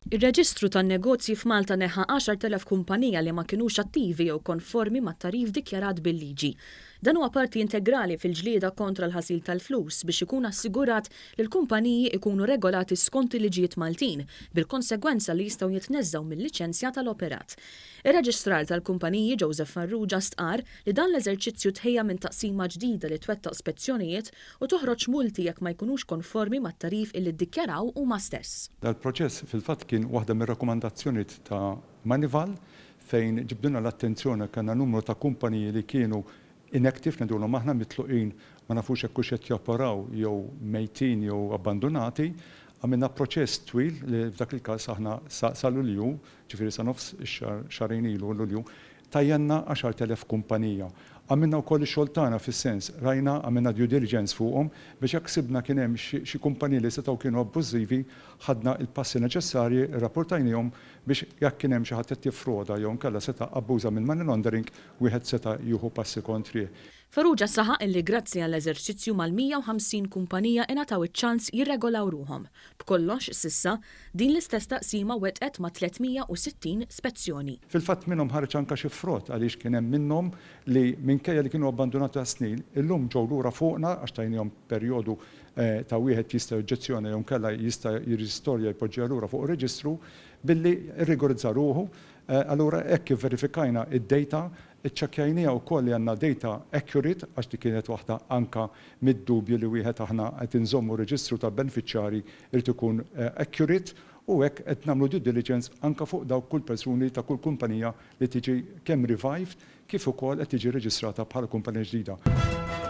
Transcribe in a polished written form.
Ir-Reġistru tan-Negozji f'Malta neħħa 10,000 kumpanija li ma kinux attivi jew konformi mat-tagħrif dikjarat bil-liġi. Dan huwa parti integrali fil-ġlieda kontra l-ħasil tal-flus biex ikun assigurat li l-kumpaniji ikunu regolati skont il-liġijiet Maltin, bil-konsegwenza li jistgħu jitneżżgħu mil-liċenzja tal-operat. Ir-Reġistrar tal-Kumpaniji Joseph Farrugia stqarr li dan l-eżerċizzju tħejja minn taqsima ġdida li twettaq spezzjonijiet u toħroġ multi jekk ma jkunux konformi mat-tagħrif illi ddikjaraw huma stess. Dal-proċess fil-fatt kien waħda mir-rakkomandazzjonijiet ta' Moneyval fejn ġibdulna l-attenzjoni kellna numru ta' kumpaniji li kienu inactive ngħidulhom aħna mitluqin ma nafux jekk hux qed joperaw jew mejtin jew abbandunati. Għamilna proċess twil li f'dak il-każ aħna sa Lulju, ġifieri sa nofs ix-xahar, xahrejn ilu Lulju, Tajjanna 10,000 kumpanija. Għamilna wkoll ix-xogħol tagħna fis-sens, rajna, għamilna due diligence fuqhom biex jekk sibna kien hemm xi kumpaniji li setgħu kienu abbużivi, ħadna l-passi neċessarji, irrapportajnihom biex jekk kien hemm xi ħadd qed jiffroda jew inkella seta' abbuża mill-money laundering, wieħed seta' jieħu passi kontrih. Farrugia saħaq illi grazzi għall-eżerċizzju mal-150 kumpanija ingħataw iċ-ċans jirregolaw ruħhom. B'kollox, s'issa, din l-istess taqsima wettqet ma' 360 spezzjoni. Fil-fatt minnhom ħareġ anke xi frott għaliex kien hemm minnhom li minkejja li kienu abbandunati għal snin, illum ġew lura fuqna għax tajniehom perjodu ta' wieħed jista' joġġezzjona jew inkella jista' jirristorja jpoġġiha lura fuq ir-reġistru billi rrigorizza ruħu. Allura hekk kif verifikajna d-data, iċċekkjajniha wkoll li għandna data accurate għax dik kienet waħda anke mid-dubji li wieħed aħna qed inżommu reġistru tal-benefiċjarji jrid ikun accurate u hekk qed nagħmlu due diligence anke fuq dawk kull persuni ta' kull kumpanija li tiġi kemm revived kif ukoll qed tiġi reġistrata bħala kumpanija ġdida.